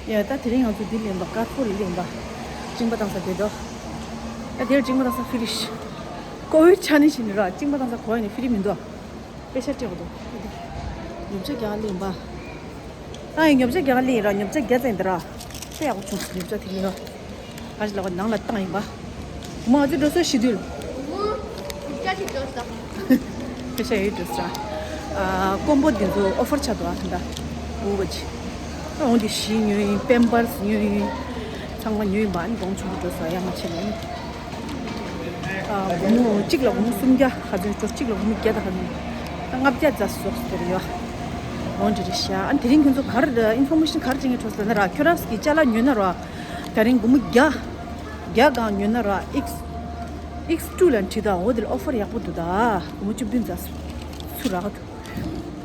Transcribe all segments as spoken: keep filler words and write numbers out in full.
ཡ། ད་དེ་རིང་ང་ཚོ་འདི་ལེན་པ། ཀར་ཕོར་ལེན་པ། ཅིང་པ་བཏང་ས་དེ་དོ། ད་དེར་ཅིང་པ་བཏང་ས་ཕི་རིཤ། ཀོ་བིཌ་ཆ་ནས་ཕྱིན་ནི་ར་ཅིང་པ་བཏང་ས་གོ་ཡ་ནི་ཕི་རི་མི་འདུག་པེ་ཤ་སྤྲད་དགོས་འདུག་ཉོ་ཆ་རྒྱག་ལེན་པ། ད་ཡང་ཉོ་ཆ་རྒྱག་ལེན་ར། ཉོ་ཆ་རྒྱག་ཙང་འདི་ར། དཔེ་ཡག་པོ་བྱུང་སོང་། ཉོ་ཆ་དེ་རིང་ར། ཁ་ཅིག་ལ་བ་ནང་ལ་བཏང་ཡིན་པ། མ་ང་ཚོ་འགྲོ་ས་ཤི་དུས། སྐད་ཆ་ཡོད་འགྲོ་ས། ཨ། ཀོམ་པོ་འདི་ཚོ་ཨོ་ཕར་ཆགས་འདུག་ཨ་ད་འུ་བ་ཅི། ཨོ་འདི་བཞི་ཉོས་ཡིན། པེམ་པར་སི་ཉོས་ཡིན། ཚང་མ་ཉོས་ཡིན་པ། ཨ་ནི་གོང་ཆུང་དུ་འགྲོ་ས་ཡང་མ་ཆེ་ནས། ཨ། སྒོར་མོ་གཅིག་ལ་སྒོར་མོ་སུམ་བརྒྱ། ཁ་ཚོན་ཅོ་གཅིག་ལ་སྒོར་མོ་བརྒྱ་དང་ཁ་ཚོན། ལྔ་བརྒྱ་རྩ་སོགས་དེར་ཡོད། འོ་འདི་རེད་ཤག་ཨ་ནི་དེ་རིང་ཁྱོད་ཚོ་ག་རེ་ཨིན་ཕོར་མེ་ཤན་ག་རེ་བྱེད་མཁན་འགྲོ་ས་ན་ར། ཁྱོད་རང་གི་ཅ་ལག་ཉོས་ན་ར། ད་རིང་སྒོར་མོ་བརྒྱ། བརྒྱ་གང་ཉོས་ན་ར། ཨེགས། ཨེགས་ཊུ་ལ་འཁྲིད་ད། འོ་དེ་ལ་ཨོ་ཕར་ཡག་པོ་འདུག་ད། སྒོར་མོ་བཅུ་བདུན་རྩ་ཚུར་རག་ག་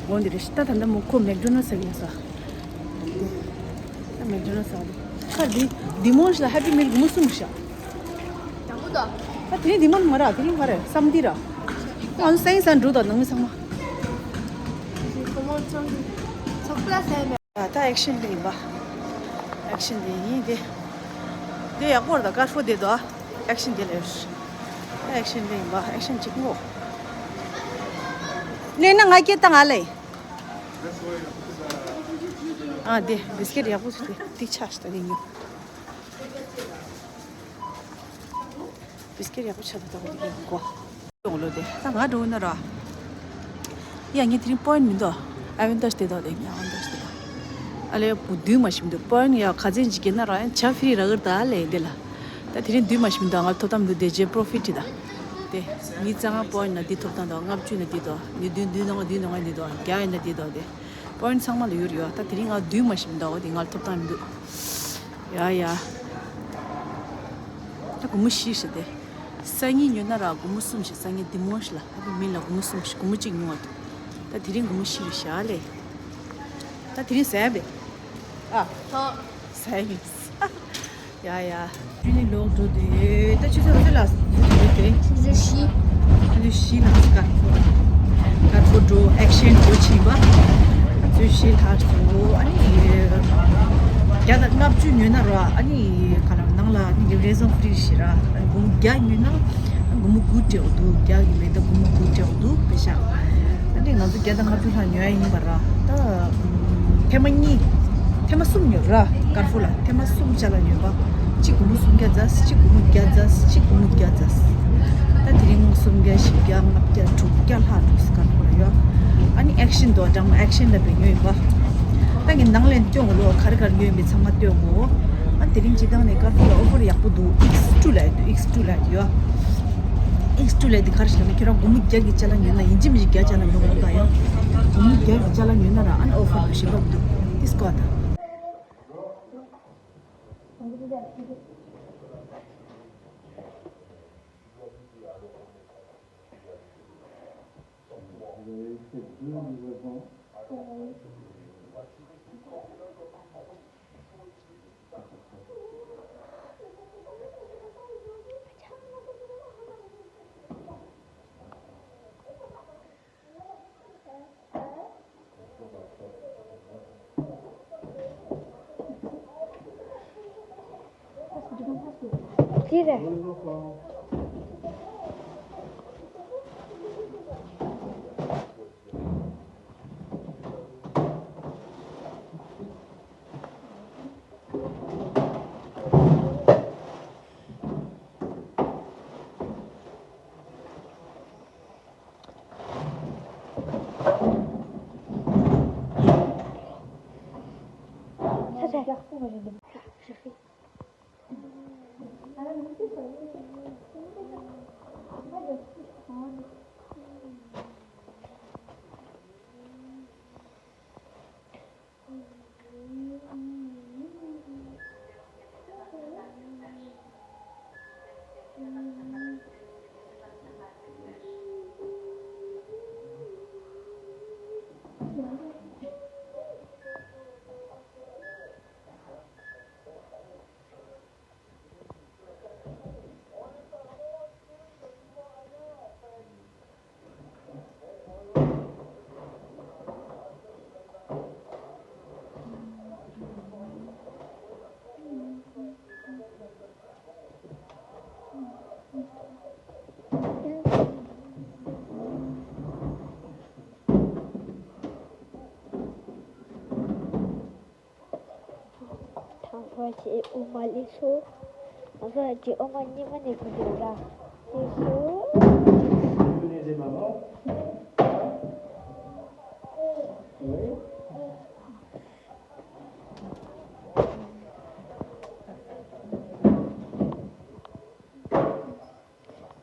འདུག་འོ་འདི་རེད་ཤག་ད་ད་ལྟ་མོ་ཁོ་མེག་ཌོ་ནལ་ཟེར་གི་ཡོད་ས། ད་མེག་ཌོ་ནལ་ཟེར་གི་འདུག་ཁ་འདི་འདི་མོ་ཞིག་ལ་ཧེ་པི་མིལ་སྒོར་མོ་གསུམ་ཤག་ཡག་པོ་འདུག་ད་དེ་རིང་འདི་མོ་མ་ར། དེ་རིང་ག་རེ་བསམ་འདི་ར། ཨ་ནི་སེང་སང་འགྲོ་ད་ནང་མི་ཚང་མ། ད་ཨེག་ཤན་འདི་ཡིན་པ། ཨེག་ཤན་འདི་ཡིན་ཏེ། འདི་ཡག་པོ་རེད་ད། ཀར་ཕོར་འདི་དོ། ཨེག་ཤན་འདི་ལས། ཨེག་ཤན་འདི་ཡིན་པ། ཨེག་ཤན་གཅིག་མོ། ལེན་ན་ང་སྐད་བཏང་ཨ་ལེ། ཨ་འདི་བིས་ཀེ་ཊི་ཡག་པོ་ཞིག་དེ་འདི་ཆགས་ཤིག་ད་ལེན་ཉོ། བིས་ཀེ་ཊི་ཡག་པོ་ཆགས་འདུག་ད་གོ་འདི་གོ། ཡོང་ལོ་དེ་ད་ང་འགྲོ་ན་ར། ཡ་ངས་དེ་རིང་པོ་ཡིན་མི་འདུག་ཨ་ཝེན་ཊ་ཇི་དེ་དག་དེ་ངས་ཨ་ཝེན་ཊ་ཇི་དེ་དག་ཨ་ལས་བུ་བསྡུས་མ་ཤིམ་འདུག་པོ་ཡིན་ཡ་ཁ་ཚན་ཅིག་སྐྱེས་ན་ར་ཡང་ཆ་ཕི་རི་ར་གིར་ད་ཨ་ལས་དེ་ལ། ད་དེ་རིང་བསྡུས་མ་ཤིམ་འདུག་ང་ལ་ཐོབ་ཐང་འདུག་དེ་རྗེས་པོ་རོ་ཕིཊ་དེ་དག་དེ་ཉིས་རྩ་ལྔ་པོ་ཡིན་ན་འདི་ཐོབ་ཐང་འདུག་ལྔ་བཅུ་ཡིན་ན་འདི་འདུག་ཉིས་བདུན་བདུན་ནང་འདི་ནང་འདི་འདུག་བརྒྱ་ཡིན་ན་འདི་འདུག་དེ་པོ་ཡིན་ཚང་མ་ལ་ཡོད་རེད་ཡ། ད་དེ་རིང་ང་བསྡུས་མ་ཤིམ་འདུག་དེ་ང་ལ་ཐོབ་ཐང་མི་འདུག་ཡ་ཡ། ད་སྒོར་མོ་བཞི་ཞིག་དེ། སང་ཉིན་ཉོས་ན་ར་སྒོར་མོ་གསུམ་ཞིག་སང་ཉིན་འདི་མོ་ཞིག་ལ་ཧ་པི་མིལ་ལ་སྒོར་མོ་གསུམ་ཞིག་སྒོར་མོ་གཅིག་ཉོ་བ་འདུག་ད་དེ་རིང་སྒོར་མོ་བཞི་རེད་ཤག་ལེ། ད་དེ་རིང་ཟས་པས། ཨ། ཐོ། ཟས་ཡིན། ཡ་ཡ། ཅུ་ནི་ལོག་འགྲོ་དུས་ད་ཆུ་ཚོད་ཚོད་ལ་ཟིན་དུས་དེ། ཆུ་ཚོད་བཞི། ཆུ་ཚོད་བཞི་ལ་ཀར་ཀོར་འགྲོ། ཨེག་ཤན་འགྲོ་ཕྱིན་པ། ཆུ་ཚོད་བཞི་ལྷག་སོང་། ཨ་ནི་བརྒྱ་དང་ལྔ་བཅུ་ཉོས་ན་ར། ཨ་ནི་ག་ལ་ནང་ལ་ནི་རེ་ཟོན་ཕི་རི་ཞིག་ར། སྒོར་མོ་བརྒྱ་ཉོས་ན་སྒོར་མོ་དགུ་སྤྲད་འདུག་བརྒྱ་གི་མེད་ད་སྒོར་མོ་དགུ་སྤྲད་འདུག་པེ་ཤ། ཨ་ནི་ང་ཚོ་བརྒྱ་དང་ལྔ་བཅུ་ལྷག་ཉོ་ཡ་ཡིན་པ་ར། ད་ཐེངས་མ་གཉིས། ཐེངས་མ་གསུམ་ཉོས་ར། ཀར་ཕོར་ལ་ཐེངས་མ་གསུམ་ཅ་ལག་ཉོས་པ། གཅིག་སྒོར་མོ་སུམ་བརྒྱ་རྩ། གཅིག་སྒོར་མོ་བརྒྱ་རྩ། གཅིག་སྒོར་མོ་བརྒྱ་རྩ། ད་དེ་རིང་སུམ་བརྒྱ་བཞི་བརྒྱ་ལྔ་བརྒྱ་དྲུག་བརྒྱ་ལྷག་འདུག་ཀར་ཕོར་ལ་ཡོད། ཨ་ནི་ཨེག་ཤན་དོ་འདྲ་མོ་ཨེག་ཤན་ལ་བས་ཉོས་ཡིན་པ། ད་ངས་ནང་ལ་སྟོན་གོ་ལོ། ག་རེ་ག་རེ་ཉོས་ཡིན་པའི་ཚང་མ་སྟོན་གོ། ཨ་དེ་རིང་སྤྱི་བཏང་ནས་ཀར་ཕོར་ལ་ཨོ་ཕར་ཡག་པོ་འདུག་ཨེགས་ཊུ་ལ་ཡོད། ཨེགས་ཊུ་ལ་ཡོད། ཨེགས་ཊུ་ལ་དེ་ག་རེ་ཞིག་ལ་ནི་ཁྱོད་རང་སྒོར་མོ་བརྒྱ་གི་ཅ་ལག་ཉོས་ན་ཡིན་གཅིག་མིན་གཅིག་བརྒྱ་ཅ་ལག་ཉོ་དགོས་ད་ཡང་། སྒོར་མོ་བརྒྱ་གི་ཅ་ལག་ཉོས་ན་ར་ཨ་ནི་ཨོ་ཕར་དུ་ཞིག་ལོག་འདུག་དེ་སྐོར་ད། དེ་རེད། ང་ཚོ་ཨོ་མ་ལེགས་སོ། ང་ཚོ་ཨོ་མ་ཉི་མ་ནས་གོན་གྱི་རེད་ལ། ལེགས་སོ།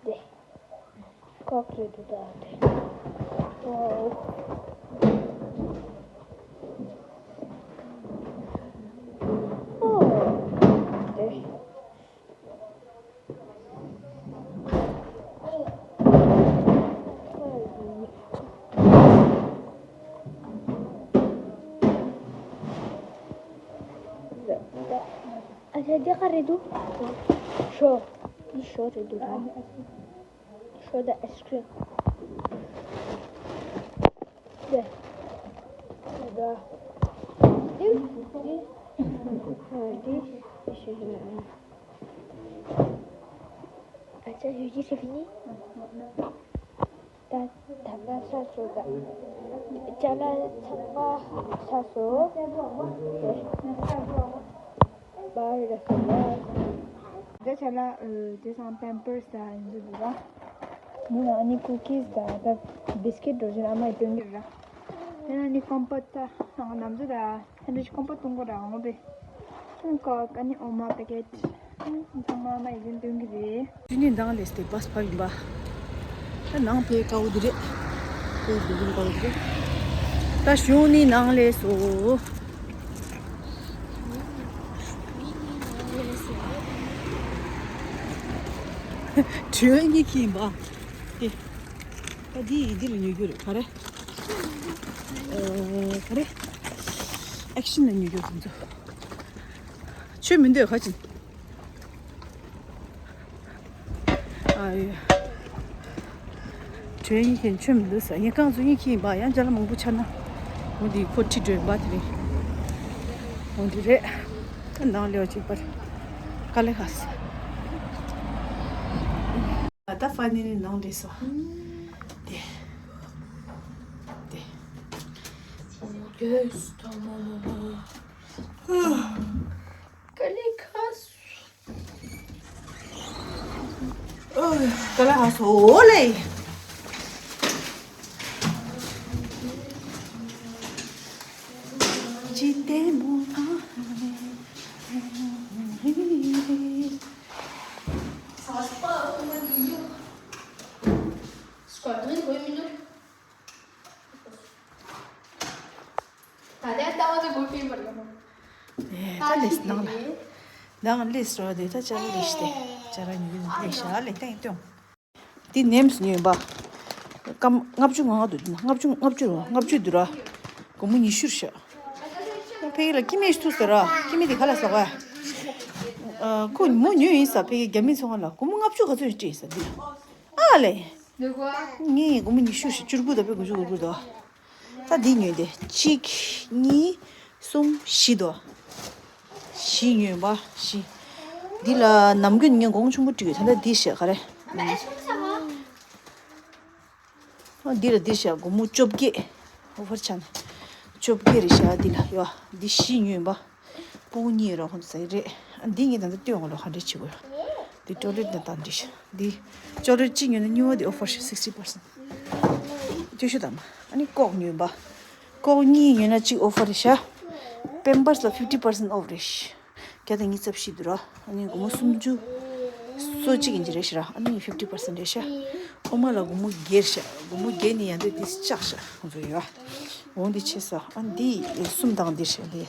འདི། ཀོག་རེད་འདུག་ད་དེ། ཨོ། ཨོ། དེ། ཨ་ཅག་འདི་ག་རེད་འདུག་ཤོ། འདི་ཤོ་རེད་འདུག་ད། ཤོ་དང་ཨའི་སི་ཀྲིམ། འདི། འདི། འདི། འདི། ཨ་ཅག་ཡོད་ཀྱི་རེད་ནི། ད་ད་ལྟ་ས་སོ་ད། ཅ་ལག་ཚང་མ་ས་སོ། དེ། པར་ར་སོ་ད། ད་ཅ་ལག་དེ་སང་པེམ་པར་སི་དང་ཡིན་འདུག་ར། མོ་ལ་ཨ་ནི་ཀུ་ཀིས་དང་ད་བིས་ཀིཊ་འགྲོ་བཞིན་ཨ་མ་ཡིས་སྟོན་གྱི་ར། དེ་ན་ནི་ཀོམ་པོཊ་ད་ང་ནམ་ཟོ་ད་ཧན་རིཆ་ཀོམ་པོཊ་གཏོང་དགོས་ར་འོང་པས། ཀོག་ཨ་ནི་ཨོ་མ་པེ་ཀེཊ། ཚང་མ་མ་ཡིན་སྟོན་གྱི་རེད། ཇུ་ནི་ནང་ལས་སྟེ་བྷ་སི་ཕར་ཡིན་པ། ད་ནང་ཕེ་དཀའ་བོ་འདི་རེད། ཕེ་འདི་རིང་དཀའ་བོ་འདི་རེད། ད་གཞུང་ནི་ནང་ལས་སོ། བྲོས་ཉི་ཁྱིམ་པ། དེ། ད་འདི་ཡི་འདི་ལ་ཉོ་རྒྱུ་རེད་ག་རེ། ཨ་ག་རེ། ཨེག་ཤན་ལ་ཉོ་རྒྱུ་དེ་ཚོ། ཆོས་མི་འདོད་ག་ཅིན། ཨ་ཡོ། བྲོས་ཉི་ཁྱིམ་ཆོས་མི་འདུག་ས་ཡིན་གང་ཚོ་ཉི་ཁྱིམ་པ་ཡང་ཅ་ལག་མང་པོ་ཆགས་ན། འོ་འདི་ཁོ་ཁྲི་སྒྲོན་པ་དེ་རེད། འོ་འདི་རེད། ནང་ལེའོ་གཅིག་པར། དཀའ་ལས་ཁག་སོ། ད་ཕ་ནི་ནི་ནང་འདྲེས་སོ། དེ། དེ། དེ། དཀའ་ལས་ཁག་སོ། དཀའ་ལས་ཁག་སོ་ལེ། ཇི་ཏེ་མོ་ཕ། ད་ལྟ་ལྟ་བ་ཚོ་མགོ་འཕེན་པར་ཡོང་། ཨེ། ད་ལེས་ནང་ལ། ནང་ལེས་རོ་དེ་ད་ཅ་ལག་ལེས་ཏེ། ཅ་ལག་ཉོ་གི་ལེས་ཤ་ལེ་ཏེང་ཏོང་། དེ་ནེམས་ཉོས་པ། སྐམ་ལྔ་བཅུ་ང་ལྔ་འདུག་ལྔ་བཅུ་ལྔ་བཅུ་ལྔ་བཅུ་འདུག་ར། སྒོར་མོ་ཉི་ཤུ་རེད་ཤག་ཕ་གི་ལ་ཀི་མེ་ཤི་ཐུག་ཟེར་ར། ཀི་མེ་དེ་ག་ལ་ཟ་ག་ཁོ་མོ་ཉོས་ཡིན་ས་ཕ་གི་རྒྱ་མི་ཚོང་ཁང་ལ་སྒོར་མོ་ལྔ་བཅུ་ག་ཚོད་སྤྲད་ས་འདི་ལ། ཨ་ལེ། ངས་སྒོར་མོ་ཉི་ཤུ་ཞིག་བཅུ་དགུ་དང་པོ་དགུ་བཅུ་གོ་དགུ་དོ། ད་འདི་ཉོས་ཏེ་གཅིག་གཉིས། གསུམ། བཞི་དོ། བཞི་ཉོས་པ་བཞི། འདི་ལ་ནམ་རྒྱུན་ངས་གོང་ཆུང་པོ་བྲིས་ཡོད་ད་ལྟ་འདི་བཞག་ག་རེ། འདི་ལ་འདི་བཞག་སྒོར་མོ་བཅོ་བརྒྱད། ཨོ་ཕར་ཆ་ནས་བཅོ་བརྒྱད་རེད་བཞག་འདི་ལ་ཡོད་འདི་བཞི་ཉོས་པ། སྤུ་གུ་གཉིས་རོགས་ཟེར་རེད། འདི་ངས་ད་ལྟ་སྟོན་འོང་ལོ་ག་འདྲས་བྱེད་དགོས་ཡོད། འདི་ཅོག་ལེ་ཊི་ནང་བཏང་འདི་ཤ། འདི་ཅོག་ལེ་ཊི་གཅིག་ཉོས་ན་གཉིས་པ་འདི་ཨོ་ཕར་ཤ་sixty percent། སྟོན་ཤོག་དང་མ། ཨ་ནི་ཀོག་ཉོས་པ། ཀོག་གཉིས་ཉོས་ན་གཅིག་ཨོ་ཕར་རེད་ཤ། པེམ་པར་སི་ལ་fifty percent off་རེད་ཤ། བརྒྱ་དང་ཉི་ཤུ་རྩ་བཞི་འདུག་ར། ཨ་ནི་སྒོར་མོ་སུམ་ཅུ་སོ་གཅིག་ཡིན་གྱི་རེད་ཤ་ར། ཨ་ནི་fifty percent་རེད་ཤ། ཨོ་མ་ལ་སྒོར་མོ་བརྒྱད་ཤ། སྒོར་མོ་བརྒྱད་ནི་ཡང་འདོད་དེ་ལྕགས་ཤ་ཁོང་ཚོ་ཡོད། འོང་འདི་ཆེ་ས། ཨ་འདི་གསུམ་དང་འདི་ཤ་འདི།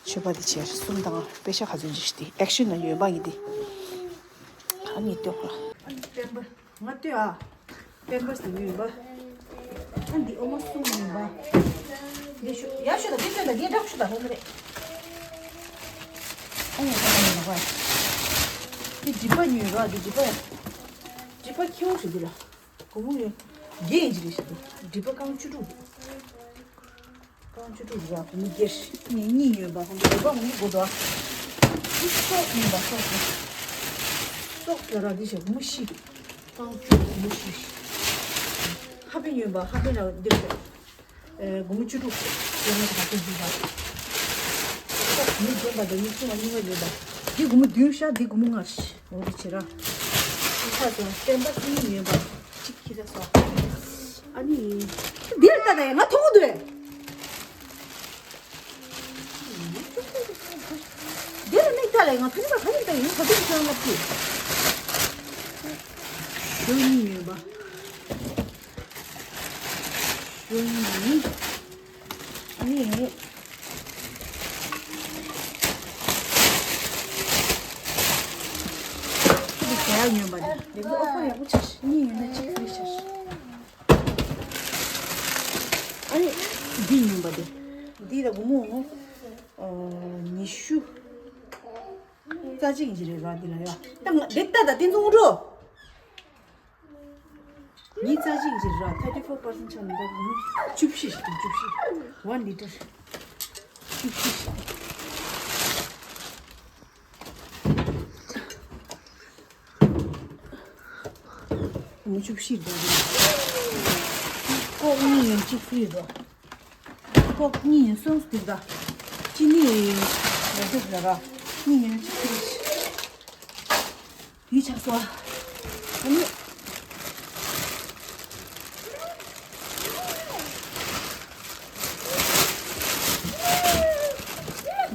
མཆོད་པ་འདི་ཆེ་གསུམ་དང་པེ་ཤ་ག་ཚོད་འཇིགས་ཏེ་ཨེག་ཤན་ན་ཡོད་པ་ཡིན་ཏེ། ཨ་ནི་ལྟོས་ཁ། ཨ་ནི་པེམ་པར་ང་ལྟོས་ཨ། པེམ་པར་སི་ཉོས་པ། ཨ་འདི་ཨོ་མ་གསུམ་ཉོས་པ། འདི་ཤོ་ཡ་ཤོ་དང་འདི་ལྟོས་དང་འདི་འདྲ་ཤོ་དང་ཧོ་མ་རེད། ཨ་ཡ་ད་ཨ་ཡ་ན་བ། འདི་སྒྲིབ་པ་ཉོས་པ་འདི་སྒྲིབ་པ་ཡ། སྒྲིབ་པ་ཁྱེའུ་ཞིག་འདི་ལ། སྒོར་མོ་ཡོད། བརྒྱད་ཡིན་གྱི་རེད་ཤག་འདི། སྒྲིབ་པ་རྐང་བཅུ་དྲུག་རྐང་བཅུ་དྲུག་རེད་པ། སྒོར་མོ་བརྒྱད། ངས་གཉིས་ཉོས་པ། སྒོར་མོ་བརྒྱད་པ་ངས་དགོས་འདུག་སོགས་ཉོས་པ་སོགས། སོགས་ལ་ར་འདི་ཞག་སྒོར་མོ་བཞི། རྐང་བཅུ་སྒོར་མོ་བཞི། ཧ་པེ་ཉོས་པ། ཧ་པེ་ལ་འདི་རེད། ཨེ། སྒོར་མོ་བཅུ་དྲུག་ཡང་ན་ད་ཁོ་འདི་པ། སོགས་ མི་འཇོན་པ་དང་མི་ཆུང་བ་གཉིས་ཀ་ཡོད་པ། འདི་སྒོར་མོ་བདུན་ཤག་འདི་སྒོར་མོ་ལྔ་ཤག་འོ་དེ་བྱེད་ར། ཁ་སོ་བསྟན་པ་སྲིད་ཡོད་པ། གཅིག་ཁྱེར་སོ། ཨ་ནི། འདིར་ལྟ་ད་ཡ་ང་མཐོང་གི་འདུག་འདིར་མིག་ལྟ་ལས་ང་ཕན་པ་ག་ནས་ལྟ་ཡིན་ག་དུས་ཀྱང་ལབ་ཀྱི། ཡོད་ཡིན་ཡོད་པ། ཡོད་ཡིན་ཡིན། ཨ་ནི། ཁྱེད་ཀྱི་ཞལ་ཡག་ཉོས་པ་དེ་ལེགས་པོ་ཨོ་ཕར་ཡག་པོ་ཆགས་ཤག་གཉིས་ཡོད་ན་གཅིག་ཕུལ་ཤག་ཨ་ནི་འདི་ཉོས་པ་དེ་འདི་ལ་སྒོར་མོ་ཉི་ཤུ་རྩ་གཅིག་ཅིག་རེད་ར། འདི་ལ་ཡ་ད་ང་འདི་ལྟ་ད་དེ་ཚོ་འགྲོ། ཉི་ཤུ་རྩ་གཅིག་ཅིག་ར། thirty four percent ཆགས་ནས་ད་ཉི་བཅུ་བཞི་ཞིག་བཅུ་བཞི། one liter བཅུ་བཞི་ཞིག་ཉི་བཅུ་བཞི་འདྲ་རེད། ཀོག་གཉིས་ཡོད་གཅིག་ཕུལ་རོ། ཀོག་གཉིས་ཡོད་སོང་སྟེ་ད། ཅི་ནི་ཡོད་རྒྱབ་ལ་ར། གཉིས་ཡོད་གཅིག་ཕུལ། ཡིད་ཆགས་སོ། ཨ་ནི།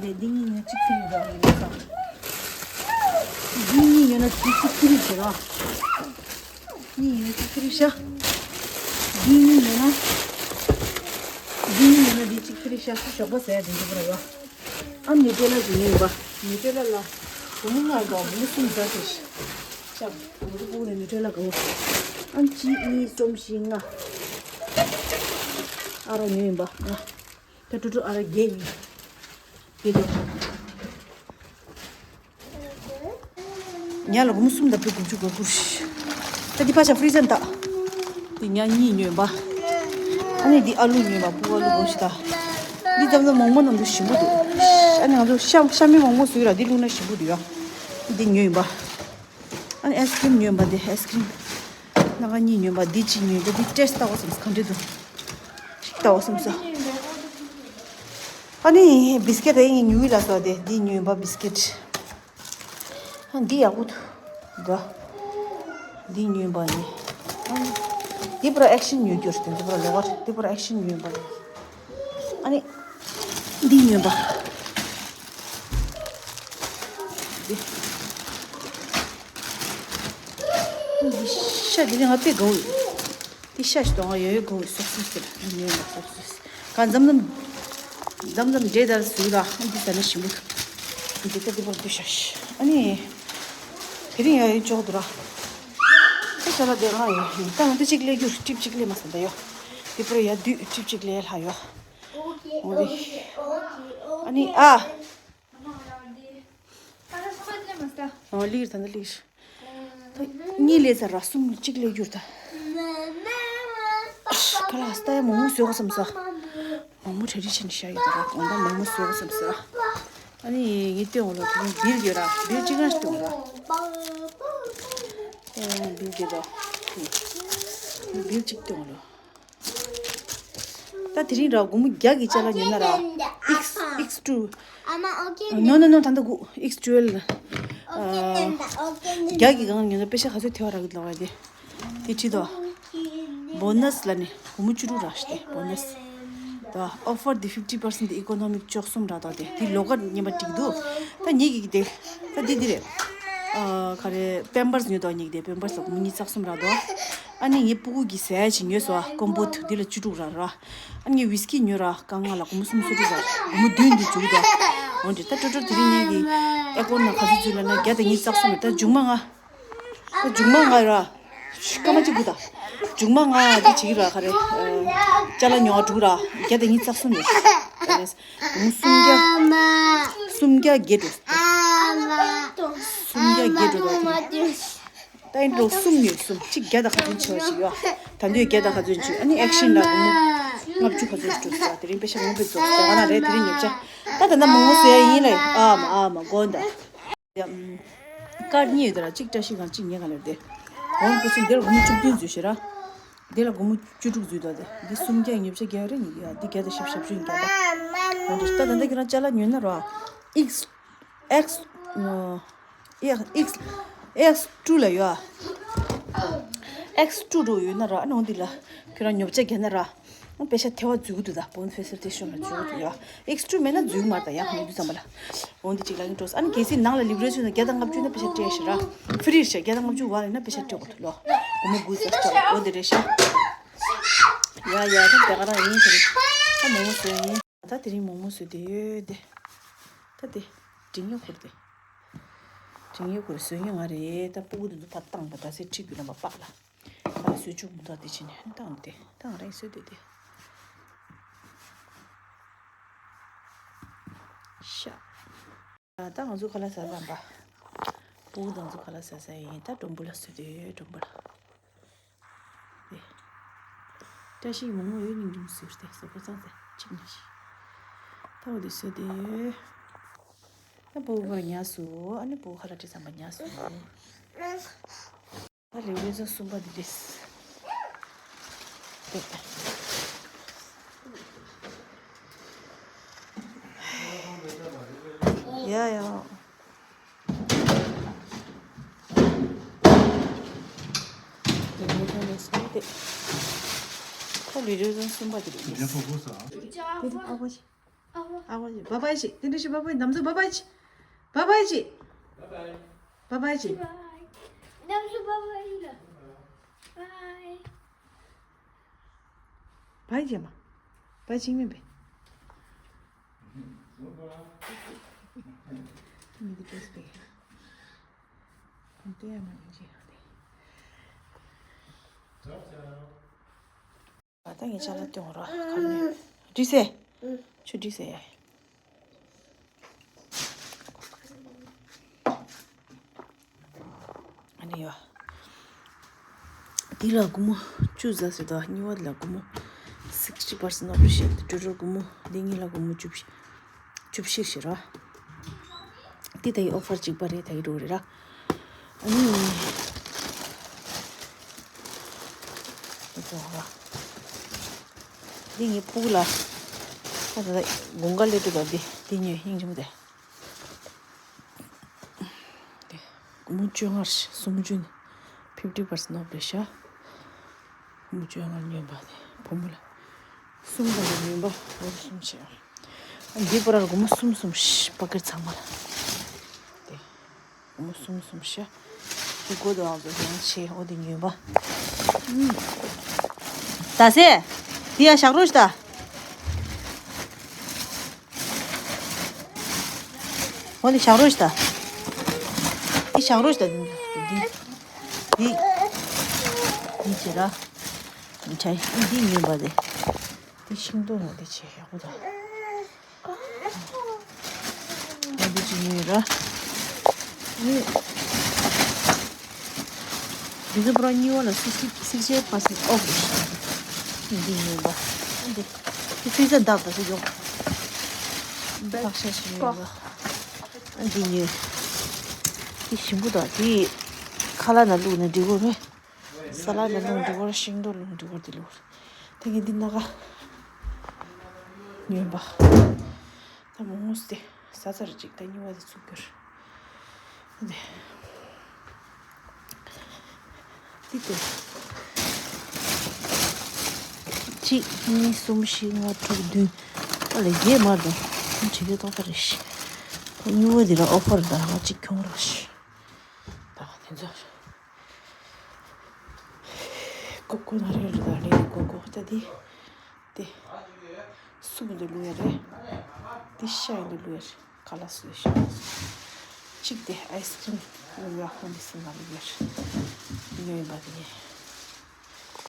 འདི་འདི་གཉིས་ཡོད་གཅིག་ཁྱེར་ར་ཡིན་ས། འདི་གཉིས་ཡོད་ན་འདི་གཅིག་ཁྱེར་བྱེད་ར། གཉིས་ཡོད་གཅིག་ཁྱེར་ཤ། འདི་གཉིས་ཡོད་ན། འདི་གཉིས་ཡོད་ན་འདི་གཅིག་ཁྱེར་ཤ། ཞོགས་པ་ཟས་དེ་འདི་པར་ཡོད། ཨ་ནི་ཏེ་ལ་ཞིག་ཡིན་པ། ནི་ཏེ་ལ་ལ། བུ་མོ་ལྔ་དང་བུ་མོ་གསུམ་ཟ་ཞིག་ཤ། བུ་མོ་ཕུག་ནས་ནི་ཏེ་ལ་གང་། ཨ་ནི་གཅིག་གཉིས་གསུམ་བཞི་ལྔ། ཨ་རོ་ཉོས་ཡིན་པ་ལྔ། ད་ཀྲུ་ཀྲུ་ཨ་རོ་བརྒྱད་ཡིན། བརྒྱད་དོ། ཉ་ལ་སྒོར་མོ་གསུམ་དང་པོ་དགུ་བཅུ་གོ་དགུ་རེད། ད་འདི་ཕ་ཆ་ཧྥི་རི་ཛར་ད། འདི་ཉ་གཉིས་ཉོས་པ། ཨ་ནི་འདི་ཨ་ལུ་ཉོས་པ་ཕྲུ་གུ་ཨ་ལུ་སྒོར་ཞིག་ད། འདི་ཙམ་ཙམ་མོག་མོག་ནང་དུ་ཞིམ་པོ་འདུག་ཨ་ནི་ང་ཚོ་ཤ་ཤ་མེད་མོག་མོག་བཟོས་ར་འདི་བླུགས་ན་ཞིམ་པོ་འདུག་ཡ། འདི་ཉོས་ཡིན་པ། ཨ་ནི་ཨའི་སི་ཀི་རིམ་ཉོས་པ་འདི་ཨའི་སི་ཀི་རིམ། སྣ་ཁ་གཉིས་ཉོས་པ་འདི་གཅིག་ཉོས་ད་འདི་ཊེ་སི་ཊི་ལྟ་བ་སོང་ས་ག་འདྲ་འདུག་ཞིག་ལྟ་བ་སོང་ས། ཨ་ནི་བི་སི་ཀེ་ཊི་དེ་ཡིན་ཉུ་བི་ལ་སོ་དེ་འདི་ཉོས་པ་བི་སི་ཀེ་ཊི། ཨ་འདི་ཡག་པོ་འདུག་འདི་ཉོས་པ་ནི། ཨ་ནི་འདི་པུ་ར་ཨེག་ཤན་ཉོས་རྒྱུ་རེད་འདི་པུ་ར་ལོ་གར་འདི་པུ་ར་ཨེག་ཤན་ཉོས་པ་ནི། ཨ་ནི་འདི་ཉོས་པ། འདི་འདི་ཤ་འདི་ནི་ང་དཔེ་དགའ་བོ་ཡོད། དེ་ཤ་ཞིག་གཏོང་བ་ཡོད་ཡོད་གོ་སོག་སོག་ཟེར་ཉོས་ལ་སོག་སོག་ག་འཛམ་འཛམ་འཛམ་འཛམ་འདྲེ་ལྟར་བཟོས་ལ་འདི་ཟ་ན་ཞིམ་པོ་འདི་ལྟ་འདི་པར་འདི་ཤ་ཤ་ཨ་ནི་དེ་རིང་ཡ་ཡོད་ཅོག་འདུག་ར། དེ་ཤ་ལ་དེ་རང་ཡོད་ད་ང་འདི་གཅིག་ལས་རྒྱུ་ཀྲིབ་གཅིག་ལས་མ་ཟ་འདི་ཡོད་དེ་པར་ཡ་དུས་ཀྲིབ་གཅིག་ལས་ལྷ་ཡོད་འོ་དེ་ཨ་ནི་ཨ། ཨོ་ལིར་ད་འདི་ལིར། ད་གཉིས་ལས་ཚར་ར་གསུམ་གཅིག་ལས་རྒྱུར་ད། ཁ་ལག་ད་ཡ་མོག་མོག་བཟོས་གོ་བསམ་ས། མོག་མོག་གྲ་སྒྲིག་བྱས་ནས་བཞག་ཡོད་ད་ར་གོང་ད་མོག་མོག་བཟོས་གོ་བསམ་ས། ཨ་ནི་ངས་སྟོན་འོ་ལོ་དེ་རིང་བིལ་ཡོད་ར་བིལ་གཅིག་རང་སྟོན་འོ་ར། ཨེ་བིལ་དེ་ད། བིལ་གཅིག་སྟོན་འོ་ལོ། ད་དེ་རིང་ར་སྒོར་མོ་བརྒྱ་གི་ཅ་ལག་ཉོས་ན་ར། X X two. No, no, no, ད་ལྟ་སྒུག X twelve. བརྒྱ་གི་གང་ཉོས་ན་པེ་ཤ་ག་ཚོད་ཐེ་བ་རག་གི་ལོག་ཡ་དེ། དེ་བྲིས་དོ། Bonus ལ་ནི་སྒོར་མོ་བཅུ་དྲུག་རག་ཤི་དེ་bonus. ད་offer དེ་fifty percent དེ་economic བཅུ་གསུམ་རག་དོ་དེ་དེ་ལོ་ག་ཉན་པ་འགྲིག་འདུག་ད་ཉིད་ཀྱི་དེ་ད་འདི་འདི་རེད། ཨ་ག་རེ་Pampers ཉོས་དོ་ཉིད་ཀྱི་དེ་Pampers ལ་སྒོར་མོ་ཉི་ཤུ་རྩ་གསུམ་རག་དོ། ཨ་ནི་ངའི་སྤུ་གུ་གི་ཟས་ཅིག་ཉོས་སོ་ཨ་ཀོམ་བོ་དེ་ལ་བཅུ་དྲུག་རག་ར། ཨ་ནི་ངས་ཝིས་ཀི་ཉོས་ར་སྐར་ལྔ་ལ་སྒོར་མོ་སུམ་ཅུ་རག་སྒོར་མོ་བདུན་འདི་འཇུག་དོ། འོན་ཏེ་ད་ཀྲོ་ཀྲོ་དེ་རིང་ངེད་ཀྱི་ཨེ་ཀོན་ན་ག་ཚོད་འཛུལ་ལ་ན་བརྒྱ་དང་ཉི་ཤུ་རྩ་གསུམ་རེད་ད་མཇུག་མ་ང་། ད་མཇུག་མ་ང་ར། སྐར་མ་གཅིག་སྒུག་ད། མཇུག་མ་ང་འདི་བྱེད་ཀྱི་ར་ག་རེ། ཅ་ལག་ཉོ་བ་འགྲོ་གི་ར་བརྒྱ་དང་ཉི་ཤུ་རྩ་གསུམ་རེད། སྒོར་མོ་སུམ་བརྒྱ། སུམ་བརྒྱ་བརྒྱད་འགྲོ། སུམ་བརྒྱ་བརྒྱད་འགྲོ་ད་དེ་རིང་། ད་ཡིན་འགྲོ་གསུམ་ཡོད་གསུམ་གཅིག་བརྒྱ་དང་ག་ཚོད་ཆེ་བ་ཞིག་ཡོད། ད་འདོད་བརྒྱ་དང་ག་ཚོད་ཆེ་ཨ་ནི་ཨེག་ཤན་ལ་སྒོར་མོ་ལྔ་བཅུ་ག་ཚོད་ཞིག་འགྲོ་ས་དེ་རིང་པེ་ཤ་མང་པོ་རྫོགས་ས་ང་རང་རེད་དེ་རིང་ཉོ་ཆ། ད་ད་ལྟ་མང་པོ་བཟོ་ཡ་ཡིན་ལ་ཨ་མ་ཨ་མ་དགོན་ད། ཡ་ཨམ། སྐར་གཉིས་ཡོད་དེ་ར་གཅིག་བཀྲ་ཤིས་སྒང་གཅིག་ཉེ་སྒང་ལ་རེད། འོང་ཁུ་སིམ་དེ་ལ་སྒོར་མོ་བཅུ་བདུན་འཛུལ་ཤེས་ར། དེ་ལ་སྒོར་མོ་བཅུ་དྲུག་འཛུལ་དོ་དེ་འདི་སུམ་བརྒྱ་ཉིས་བརྒྱ་རེད་ཉིས་བརྒྱ་འདི་བརྒྱ་དང་བཞི་བཅུ་ཞེ་བདུན་བརྒྱ་པ། འོང་དེ་ད་ད་ལྟ་ཁྱེད་རང་ཅ་ལག་ཉོས་ན་ར། X X X X two ལ་ཡོད། X two འགྲོ་ཡོད་ན་ར། ཨ་ནི་འོ་འདི་ལ་ཁྱོད་རང་ཉོ་ཆ་རྒྱག་ན་ར། ཨ་པེ་ཤ་ཐེ་བ་འཛུལ་གི་འདུག་ད་བོན་ཕེ་སི་ལི་ཊེ་ཤོན་ལ་འཛུལ་གི་འདུག་ཡ། X two མེད་ན་འཛུལ་གི་མ་རེད། ད་ཡག་མི་འདུག་བསམ་པ་ལ། འོ་འདི་གཅིག་ལ་ཡིན་འགྲོ། ཨ་ནི་གལ་སྲིད་ནང་ལ་ལིབ་རེ་ཚོད་ན་བརྒྱ་དང་ལྔ་བཅུ་ན་པེ་ཤ་སྤྲད་ཤི་ར། ཧྥི་རི་རེད་ཤག་བརྒྱ་དང་ལྔ་བཅུ་བ་ལ་ཡིན་ན་པེ་ཤ་སྤྲད་དགོས་འདུག་ལོ། སྒོར་མོ་དགུ་ཙམ་སྤྲད་དགོས། འོ་འདི་རེད་ཤག་ཡ་ཡ། ད་དེ་ག་རང་ཡིན་ཟེར། ད་མོག་མོག་བཟོས་ཡིན། ད་དེ་རིང་མོག་མོག་བཟོས་དེ་ཡོད་དེ། ད་དེ་འབྲི་ཉོ་ཁུར་དེ། འབྲི་ཉོ་ཁུར་བཟོས་ཉོ་ང་རེད། ད་སྤུ་གུ་དེ་ཚོ་ཕར་བཏང་པ། ད་སེ་ཁྲིད་དུས་རྣམ་པ་པགས་ལ། ད་བཟོས་བཅུག་མི་འདུག་དེ་ཕྱིན་ནས་བཏང་དེ་བཏང་རེད། བཟོས་དེ་དེ། ཤ། ད་ང་ཚོ་ཁ་ལག་ཟ་ཟ་འབའ། སྤུ་གུ་དང་ཚོ་ཁ་ལག་ཟ་ཟ་ཡིན། ད་སྒྲོམ་བུ་ལ་བཟོས་དེ་ཡོད། སྒྲོམ་བུ་ལ། བཀྲ་ཤིས་མོག་མོག་ཡོད་ནི་ཉུང་ཟེར་ཏེ་བཟོ་པོ་ཚང་ཚེ་ཆིབ་ནི་ཞིག་ད་འོ་དེ་བཟོས་ཏེ་ཡོད། ད་བུ་བར་ཉལ་སོང་། ཨ་ནི་བུ་ཁ་ལག་དྲི་བསམ་པ་ཉལ་སོང་། ད་རེ་བའི་ཚོ་གསུམ་པ་འདི་རེད། ཡ་ཡ། ད་ལུས་རེ་ཟུང་གསུམ་པ་དེ་རེད། དེ་ཨ་ཕ་ཞིག་ཨ་ཕ་ཞིག་དེ་འདྲ་ཞིག་པ་པ་ནམ་ཟུ་པ་པ་ཞིག་པ་པ་ཞིག་པ་པ་ཞིག Bye. བའི་རྗེས་མ། བའི་ཆིང་མིན་པས། མི་འདི་ཏོས་པས། ཁོང་ལྟོས་ཡ་མ་ཡིན་ཅི་ཡང་དེ། ད་ངས་ཅ་ལག་སྟོན་རོགས་ག་ནས། འདྲི་སེ། ཆུ་འདྲི་སེ། ཨ་ནི་ཡོ། འདི་ལ་སྒོར་མོ་བཅུ་ཟ་ཟེར་དོ། གཉིས་པ་འདི་ལ་སྒོར་མོ་sixty percent off རེད་ཤག་འགྲོ་འགྲོ་སྒོར་མོ་འདི་གཉིས་ལ་སྒོར་མོ་བཅུ་བཞི། བཅུ་བཞི་ཞེ་ར། འདི་ད་ཡི་ཨོ་ཕར་གཅིག་པ་རེད། ད་ཡི་འགྲོ་རེད་ར། ཨ་ནི། འདི་ཚོ་ར། འདི་ངའི་ཕྲུ་གུ་ལ། ད་ད་ད་དགུན་ཁ་སླེབས་འགྲོ་ད། འདི་འདི་ཉོས། ཧིང་ཆེན་པོ་དེ། དེ། སྒོར་མོ་བཅོ་ལྔ་རེད། སུམ་ཅུ་ནི། fifty percent off རེད་ཤག་སྒོར་མོ་བཅོ་ལྔ་ཉོས་པ་དེ་བུ་མོ་ལ། གསུམ་དང་པོ་ཉོས་པ་སྒོར་མོ་གསུམ་བྱས། འདི་པར་སྒོར་མོ་གསུམ་གསུམ་ཤ་པ་ཀེ་ཊི་ཚང་མ་ལ། དེ། སྒོར་མོ་གསུམ་གསུམ་ཤ། དེ་སྒོ་དང་ཚོ་ཡང་ཆེ། འོ་དེ་ཉོས་པ། ད་སེ། དེ་ཡ་བཞག་རོགས་ཤིག་ད། འོ་འདི་བཞག་རོགས་ཤིག་ད། འདི་བཞག་རོགས་ཤིག་ད། འདི་འདི་འདི་བྱེད་ར། འདི་ཉོས་པ་རེད། འདི་ཤིང་ཏོག་ནང་འདི་བྱེད་ཡག་པོ་ད། འདི་ཅི་ཉོས་ར། འདི། འདི་ཚོ་པུ་ར་གཉིས་པ་ལ་sixty sixty eight percent off རེད། འདི་ཉོས་པ། འདི། འདི་ཕི་ཛ་འདབ་ད་ཚོ་ཡོང་། བག་ཤ་ཞིག་ཉོས་པ། འདི་ཉོས། འདི་ཞིམ་པོ་ད། འདི་ཁ་ལག་ནང་བླུགས་ན་འགྲིག་གོ་རེད། ས་ལ་ནང་བླུགས་འགྲིག་གོ་རེད། ཤིང་ཏོག་བླུགས་འགྲིག་གོ་རེད། འདི་བླུགས་རེད། ད་ངས་འདི་སྣ་ཁ་ཉོས་པ། ད་མོག་མོག་དེ་ཟ་ཚར་ཅིག་ད་གཉིས་པ་དེ་ཚུགས་རྒྱུར། དེ། དེ་དེ། གཅིག་གཉིས་གསུམ་བཞི་ལྔ་དྲུག་བདུན། ཨ་ལས་བརྒྱད་མར་དང་། ཁྱོད་བྲིས་པའི་ཏོག་ཙམ་རེད་ཤི། ད་གཉིས་པ་དེ་ལ་ཨོ་ཕར་དང་ང་གཅིག་ཁྱོང་རོགས་ཤི། ད་དེ་ཚོ། ཀོ་ཀོ་ན་རེ་རེ་ད་རེ་ཀོ་ཀོ་ད་དེ། དེ། སུབ་འདི་བླུགས་ཡ་རེད། དེ་ཤ་ཡི་འདི་བླུགས་ཡ་རེད། ཁ་ལག་སུ་ཤ་ལག་སུ། གཅིག་དེ་ཨའི་སི་ཀྲིམ་བླུགས་ཡ་ཁོང་དེ་སེམས་ལ་བླུགས་ཡ་རེད། ཉོས་ཡིན་པ་དེ།